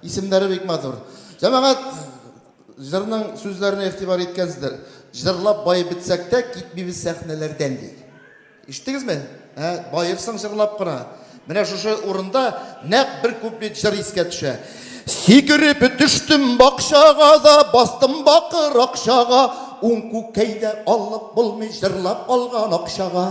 Исемнәре бик матур. Җәмәгать, җырның сүзләренә игътибар иткәнсездер. Җырлап баеп бетсәк тә, китмибез сәхнәләрдән, ди. Ишеттегезме? Ә, баерсың җырлап кына. Менә шушы урында нәкъ бер куплет җыр искә төшә. Сикереп төштем бакчага да, бастым бакыр акчага, ун күкәй дә алып булмый җырлап алган акчага.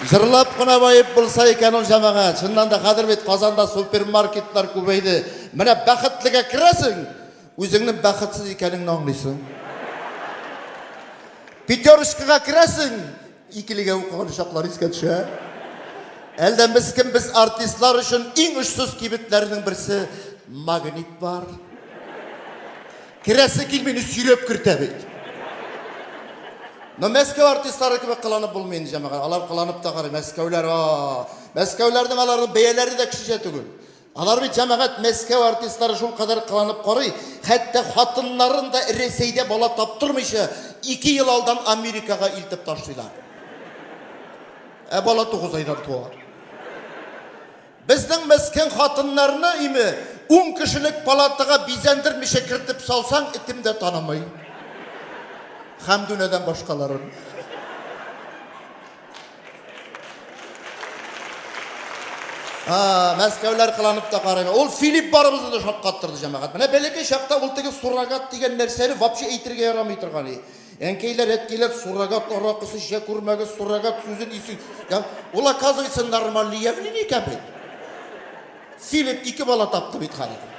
Җырлап кына баеп булса икән ул җәмәгать. Чыннан да хәзер бит Казанда супермаркетлар күбәйде. Менә бәхетлегә керәсең, үзеңнең бәхетсез икәнеңне аңлыйсың. Пятерочкага керәсең, икелегә укыган чаклар искә төшә. Әлдә без кем без артистлар өчен иң очсыз кибетләрнең берсе Магнит бар. Керәсе килми, сөйрәп кертә бит. Но Мәскәү артистлары кебек кыланып булмый инде, җәмәгать. Алар кыланып та карый. Мәскәүләр, а, Мәскәүләрнең аларның бәяләре дә кешечә түгел. Алар бит җәмәгать Мәскәү артистлары шул кадәр кыланып карый, хәтта хатыннарын да Рәсәйдә бала таптырмыйча, 2 ел алдан Америкага илтеп ташлыйлар. Ә бала 9 айдан туа. Безнең мескен хатыннарны име ун кешелек палатага бизәндермичә кертеп салсаң, этем дә танымый. Хәмдүнәдән башкаларын. А, Мәскәүләр кыланып та карыймы. Ул Филипп барыбызны да шаккаттырды, җәмәгать. Менә бәләкәй чакта ул теге суррогат дигән нәрсәне вообще әйтергә ярамый торган иде. Әнкәйләр, әткәйләр, суррогат аракысы эчә күрмәгез, суррогат сүзен исе. Я, ул, оказывается, нормальный явление икән бит. Филипп ике бала тапты бит хәзер.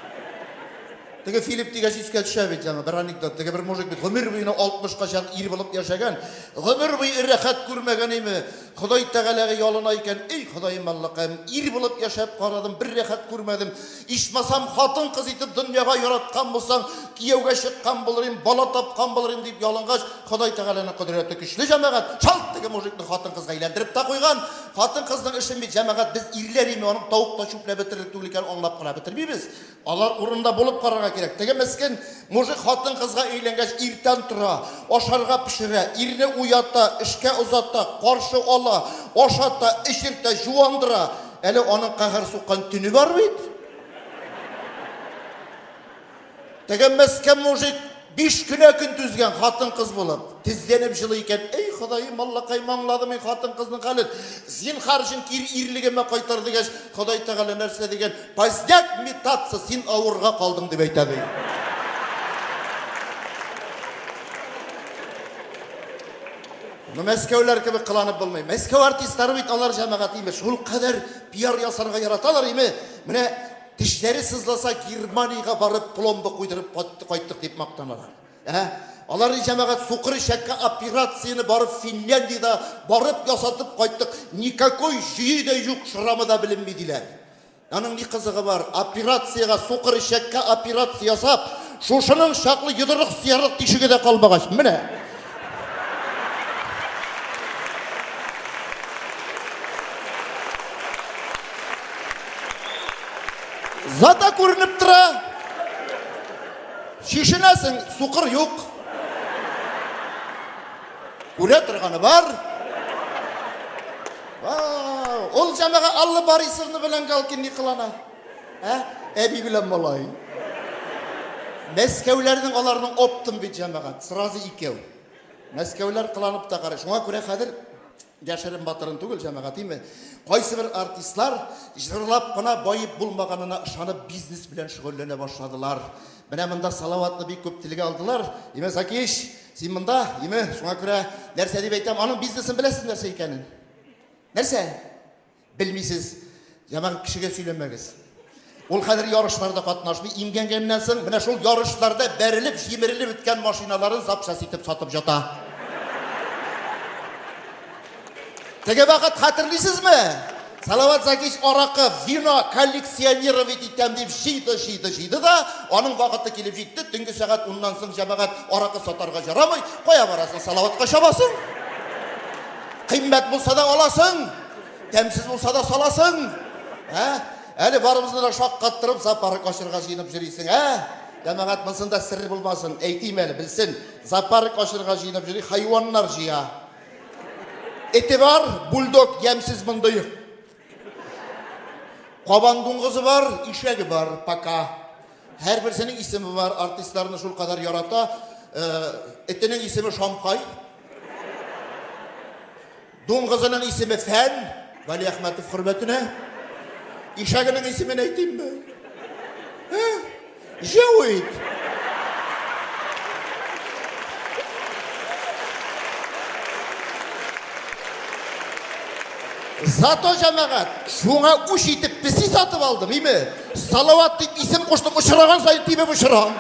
Теге Филипп дигәч искә төшә бит җәмә, бер анекдот. Теге бер мужик бит гомер буена 60-ка чак ир булып яшәгән. Гомер буе рәхәт күрмәгән име. Ходай Тәгаләгә ялына икән, Эй, Ходаем Аллакаем, ир булып яшәп карадым, бер рәхәт күрмәдем. Ичмасам, хатын-кыз итеп дөньяга яраткан булсаң, кияүгә чыккан булыр идем, бала тапкан булыр идем, дип ялынгач, Ходай Тәгаләнең кодрәте көчле, җәмәгать, шалт теге мужикны хатын-кызга әйләндереп тә куйган. Хатын-кызның эшен бит, җәмәгать, без ирләр име, аның тавык та чүпләп бетерерлек түгел икәнен аңлап кына бетермибез. Алар урынында булып карарга кирәк. Теге мескен мужик хатын-кызга өйләнгәч иртән тора, ашарга пешерә, ирне уята, эшкә озата, каршы ала, ашата, эчертә, җуандыра. Әле аның каһәр суккан төне бар бит. Теге мескен мужик биш кенә көн түзгән хатын-кыз булып, тезләнеп җылый икән. Эй, Ходаем, Аллакаем, аңладым мин хатын-кызның хәлен. Зинһар өчен кире ирлегемә кайтар дигәч, Ходай Тәгалә нәрсә дигән? Поздняк метаться, син авырга калдың, дип әйтә ди. Ну, Мәскәүләр кебек кыланып булмый. Мәскәү артистлары бит алар җәмәгать име, шул кадәр пиар ясарга яраталар име. Менә Тешләре сызласа, Германиягә барып пломба куйдырып кайттык дип мактаналар. Ә? Алар җәмәгать сукыр эчәккә операцияне барып Финляндиядә барып ясатып кайттык. Никакой җөе дә юк, шрамы да беленми диләр. Аның ни кызыгы бар? Операциягә сукыр эчәккә операция ясап, шушының чаклы йодрык сыярлык тишеге дә калмагач, менә. Зата күренеп тора. Чишенәсең, сукыр юк. Күрә торганы бар. Ул җәмәгә Алла Борисовна белән Галкин ни кылана? Ә? Әби белән малай. Мәскәүләрнең аларның оптом бит җәмәгать, сразу икәү. Мәскәүләр кыланып та карый. Шуңа күрә хәзер яшерен батырын түгел, җәмәгать, име? Кайсы бер артистлар җырлап кына баеп булмаганына ышанып бизнес белән шөгыльләнә башладылар. Менә монда Салаватны бик күп телгә алдылар. Име, Закиш, син монда, име? Шуңа күрә нәрсә дип әйтәм, аның бизнесын беләсез нәрсә икәнен? Нәрсә? Белмисез, җәмәгать кешегә сөйләмәгез. Ул хәзер ярышларда катнашмый, имгәнгәннән соң менә шул ярышларда бәрелеп, җимерелеп беткән машиналарын запчасть итеп сатып җата. Теге вакыт хәтерлисезме? Салават Закич аракы, вино коллекционировать итәм дип җыйды, җыйды, җыйды да, аның вакыты килеп җитте, төнге сәгать уннан соң җәмәгать аракы сатарга ярамый, кая барасың, Салаватка чабасың. Кыйммәт булса да аласың, тәмсез булса да саласың. Ә? Әле барыбызны да шаккаттырып зоопарк ачырга җыенып йөрисең, ә? Җәмәгать, монсында сер булмасын, әйтим әле, белсен. Зоопарк ачырга җыенып йөри, хайваннар җыя. Эте бар, бульдог, ямьсез мондый. Кабан дуңгызы бар, ишәге бар, пока. Һәрберсенең исеме бар, артистларны шулкадәр ярата. Этенең исеме Шамкай. Дуңгызының исеме Фән, Гали Әхмәтов хөрмәтенә. Ишәгенең исемен әйтимме? Ә? Җәвит. Зато җәмәгать, шуңа үч итеп песи сатып алдым, име? Салават дип исем куштым, очраган саен тибеп очырам.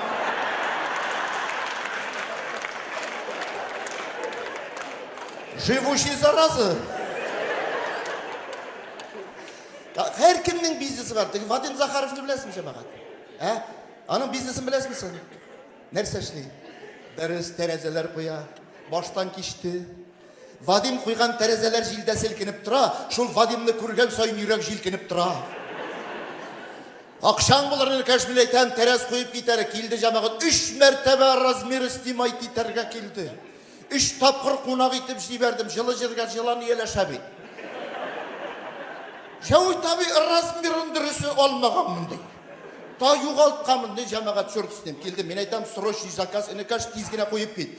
Живущий зараза. Һәркемнең бизнесы бар. Теге Вадим Захаровны беләсезме, җәмәгать? Ә? Аның бизнесын беләсезме сез? Нәрсә эшли? Дәрес тәрәзәләр куя. Баштан кичте. Вадим куйган тәрәзәләр җилдә селкенеп тора. Шул Вадимны күргән саен йөрәк җилкенеп тора. Акчаң булыр, энекәш, мин әйтәм, тәрәз куеп китәр. Килде җәмәгать, өч мәртәбә размеры снимать итәргә килде. Өч тапкыр кунак итеп җибәрдем, җылы җиргә җылан ияләшә бит. Җәвит абый размерын дөресе алмаганмын ди. Та югалтканмын ди, җәмәгать, черт с ним. Килде, мин әйтәм, срочный заказ, энекәш, тиз генә куеп кит.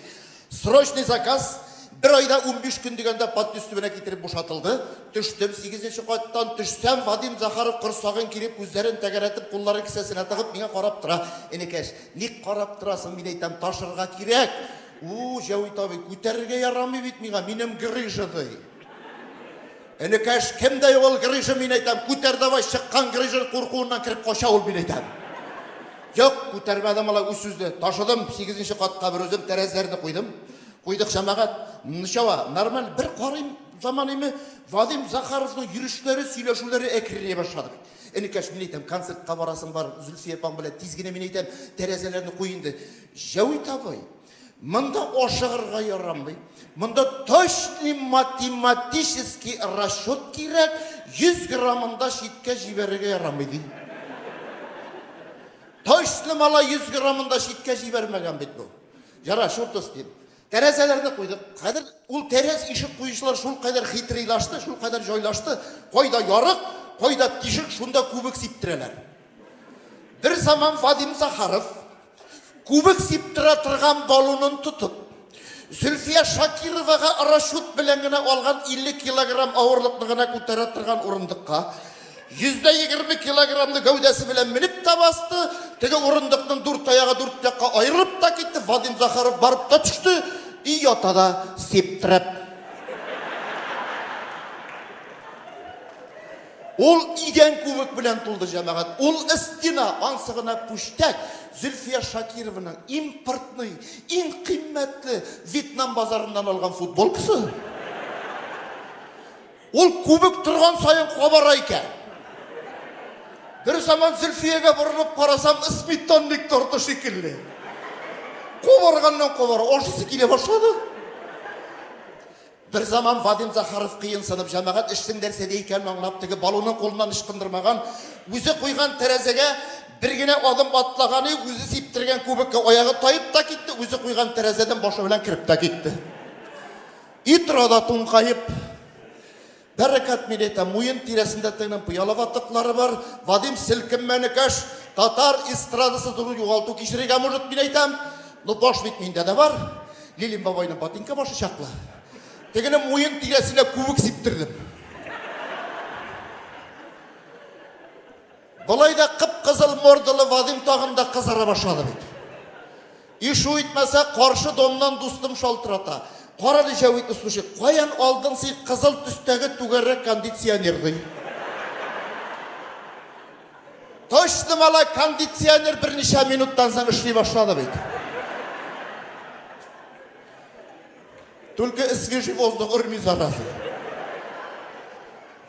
Срочный заказ, бер айда 15 көн дигәндә подъезд төбенә китереп бушатылды. Төштем, сигезенче каттан төшсәм, Вадим Захаров корсагын кире, күзләрен тәгәрәтеп, кулларын кесәсенә тыгып, миңа карап тора. Энекәш, ник карап торасың, мин әйтәм, ташырга кирәк. У, Җәвит абый, күтәрергә ярамый бит миңа, минем грыжа ди. Энекәш, кемдә юк ул грыжа, мин әйтәм, күтәр давай, чыккан грыжа куркуыннан кереп кача ул, мин әйтәм. Юк, күтәрмәдем алай үз сүзне. Ташыдым, сигезенче катка бер үзем тәрәзләрне куйдым. Куйдык җәмәгать. Ничава, нормаль, бер карыйм, заман име, Вадим Захаровның йөрешләре, сөйләшүләре әкренәя башлады бит. Энекәш, мин әйтәм, концертка барасың бар, Зөлфия апаң белән тиз генә, мин әйтәм, тәрәзәләрне куй инде. Җәвит абый, монда ашыгырга ярамый. Монда точный математический расчет кирәк, 100 граммын да читкә җибәрергә ярамый, ди. Точно малай 100 граммын да читкә җибәрмәгән бит бу. Яра, чуртыс дим. Тәрәзәләрне куйдык. Хәзер ул тәрәз ишек куючылар шулкадәр хитрийлашты, шулкадәр җайлашты. Кайда ярык, кайда тишек, шунда күбек сиптерәләр. Бер заман Вадим Захаров күбек сиптерә торган баллонын тотып, Зөлфия Шакировага расчет белән генә алган 50 килограмм авырлыкны гына күтәрә торган урындыкка 120 килограммны гәүдәсе белән менеп тә басты, теге урындыкның дүрт аягы дүрт якка аерылып та китте, Вадим Захаров барып та төште, и ята да сиптереп. Ул идән күбек белән тулды, җәмәгать. Ул стена, ансы гына пүчтәк. Зөлфия Шакированың импортный, иң кыйммәтле Вьетнам базарыннан алган футболкасы. Ул күбек торган саен кабара икән. Бер заман Зөлфиягә борылып карасам, сметанник торты шикелле. Кабарганнан кабара, ашысы килә башлады. Берзаман Вадим Захаров кыенсынып, җәмәгать эшнең нәрсәдә икәнен аңлап, теге балуның кулыннан ычкындырмаган, үзе куйган тәрәзәгә бер генә адым атлаган и, үзе сиптергән күбеккә аягы таеп та китте, үзе куйган тәрәзәдән башы белән кереп тә китте. И тора да туңкаеп. Бәрәкәт, мин әйтәм, муен тирәсендә тегенең пыяла ватыклары бар. Вадим селкенмә, энекәш, татар эстрадасы зур югалту кичерергә может, мин әйтәм. Ну, баш бит миндә дә бар. Лилин бабайның ботинка башы чаклы. Тегене муен тирәсенә күбек сиптердем. Болай да кып-кызыл мордалы Вадим тагын да кызара башлады бит. И шу итмәсә, каршы домнан дустым шалтырата. Карале, Җәвитне, слушай, каян алдың син кызыл төстәге түгәрәк кондиционер, ди. Точно, малай, кондиционер берничә минуттан соң эшли башлады бит. Только свежий воздух өрми, зараза.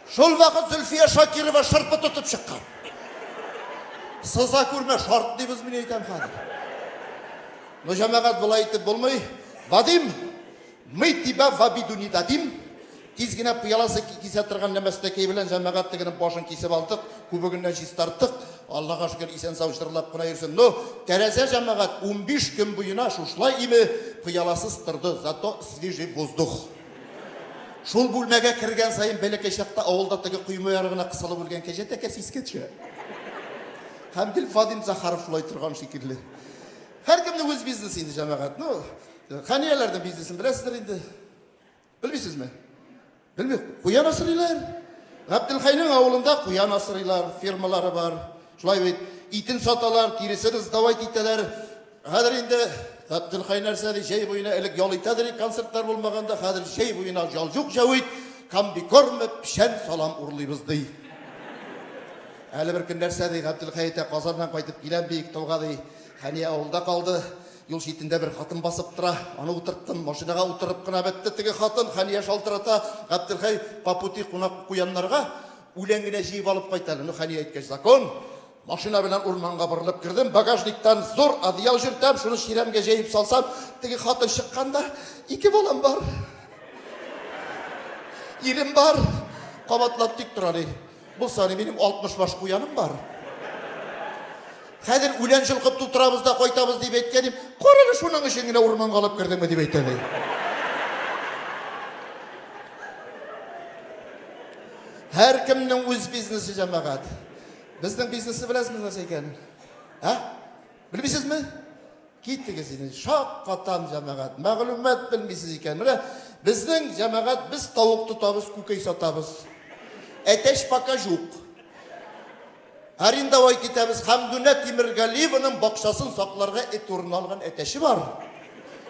Шул вакыт Зөлфия Шакирова шырпы тотып чыккан. Сыза күрмә, шартлыйбыз, мин әйтәм хәзер. Ну, җәмәгать, болай итеп булмый. Вадим, мы тебя в обиду не дадим. Тиз генә пыяласы кисә торган нәмәстәкәй белән җәмәгать тегенең башын кисеп алдык, күбегеннән чистарттык. Аллага шөкер, исән-сау җырлап кына йөрсен. Ну, тәрәзә җәмәгать 15 көн буена шушылай име пыяласыз торды, зато свежий воздух. Шул бүлмәгә кергән саен бәләкәй чакта авылда теге койма ярыгына кысылып үлгән кәҗә тәкәсе искә төшә. Һәм гел Вадим Захаров шулай торган шикелле. Һәркемнең үз бизнесы инде, җәмәгать. Ну, Хәнияләрнең бизнесын беләсездер инде. Белмисезме? Белмим. Куян асрыйлар. Габделхәйнең авылында куян асрыйлар, фермалары бар. Шулай бит. Итен саталар, тиресен сдавать итәләр. Хәзер инде Габделхәй нәрсә ди, җәй буена элек ял итәдер, концертлар булмаганда, хәзер җәй буена ял юк җәвит, комбикормы, печән, салам урлыйбыз ди. Әле бер көн нәрсә ди, Габделхәй әйтә, Казаннан кайтып киләм Биектауга ди. Хәния авылда калды. Юл читендә бер хатын басып тора. Аны утырттым. Машинага утырып кына бетте теге хатын. Хәния шалтырата. Габделхәй по пути кунак куяннарга үлән генә җыеп алып кайт әле. Ну, Хәния әйткәч, закон. Машина белән урманга борылып кердем. Багажниктан зур одеял җөртәм. Шуны чирәмгә җәеп салсам, теге хатын чыкканда, ике балам бар. Ирем бар. Кабатлап тик тора ди. Булса ни, минем 60 баш куяным бар. Хәзер үлән чолкып тутырабыз да кайтабыз дип әйткән идем. Кара әле шуның өчен генә урманга алып кердеңме дип әйтә ди. Һәркемнең үз бизнесы җәмәгать. Безнең бизнесны беләсезме нәрсә икәнен? Ә? Белмисезме? Китегез инде, шаккатам, җәмәгать. Мәгълүмат белмисез икән. Менә безнең җәмәгать, без тавык тотабыз, күкәй сатабыз. Әтәч пока юк. Арендовать итәбез. Хәмдүнә Тимергалиеваның бакчасын сакларга эт урыны алган әтәче бар.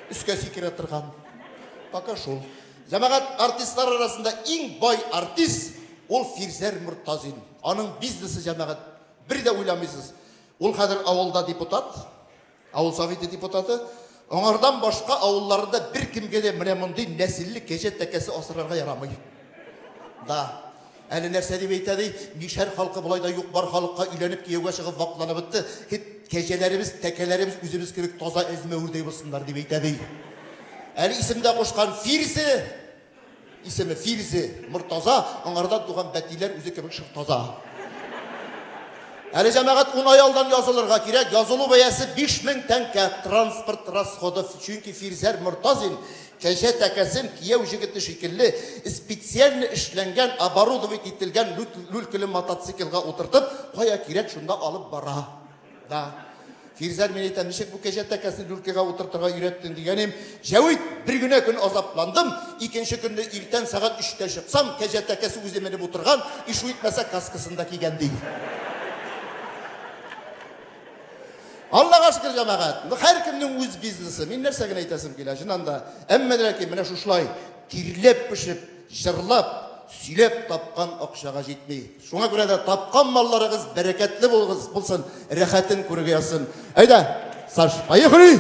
Өскә сикерә торган. Пока шул. Җәмәгать, артистлар арасында иң бай артист ул Фирзәр Мортазин. Аның бизнесы, җәмәгать, бер дә уйламыйсыз. Ул хәзер авылда депутат, авыл советы депутаты. Аңардан башка авылларында беркемгә дә менә мондый нәселле кәҗә тәкәсе асрарга ярамый. Да. Әле нәрсә дип әйтә ди, мишәр халкы болай да юк бар халыкка өйләнеп кияүгә чыгып вакланып бетте. Хет кәҗәләребез, тәкәләребез үзебез кебек таза әзмәвердәй булсыннар дип әйтә ди. Әле исем дә кушкан Фирзе. Исеме Фирзе Мортаза, аңардан туган бәтиләр үзе кебек шыр таза. Әле җәмәгать ун ай алдан язылырга кирәк. Язылу бәясе 5000 тәңкә, транспорт расходы. Чөнки Фирзәр Мортазин кәҗә тәкәсен кияү җегете шикелле специально эшләнгән, оборудовать ителгән люлькеле мотоциклга утыртып, кая кирәк шунда алып бара. Да. Фирзәр, мин әйтәм, ничек бу кәҗә тәкәсен люлькәгә утыртырга өйрәттең дигәнем, Җәвит, бер генә көн азапландым, икенче көнне иртән сәгать өчтә чыксам, кәҗә тәкәсе үзе менеп утырган, ишу итмәсә каскасын да кигән, ди. Аллага шөкер, җәмәгать. Ну, һәркемнең үз бизнесы. Мин нәрсә генә әйтәсем килә, чыннан да. Әмма ләкин менә шушылай тирләп пешеп, җырлап, сөйләп тапкан акчага җитми. Шуңа күрә дә тапкан малларыгыз бәрәкәтле булгыз, булсын, рәхәтен күрергә язсын. Әйдә, Саш, поехали!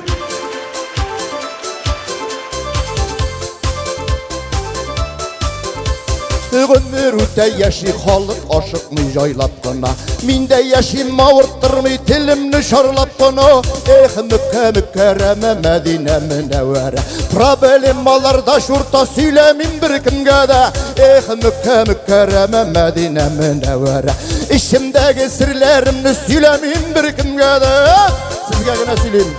Гомер үтә яши халык ашыкмый җайлап кына. Мин дә яшим авырттырмый телемне шарлап кына. Эх, Мөккә, Мөккәрәмә, Мәдинә, Мөнәвәрә. Проблемаларда шурта сөйләмим беркемгә дә. Эх, Мөккә, Мөккәрәмә, Мәдинә, Мөнәвәрә. Эчемдәге серләремне сөйләмим беркемгә дә. Сезгә генә сөйлим.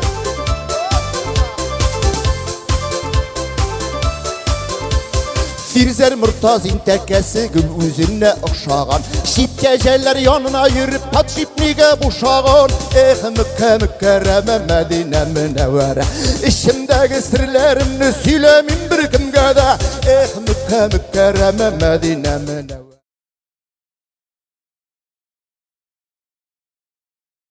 Фирзәр Мортазин тәкәсе гөл үзенә охшаган. Чит кәҗәләр янына йөреп подшипнигы бушаган. Эх, Мөккә, Мөккәрәмә, Мәдинә, Мөнәвәрә. Эчемдәге серләремне сөйләмим беркемгә дә. Эх, Мөккә, Мөккәрәмә, Мәдинә, Мөнәвәрә.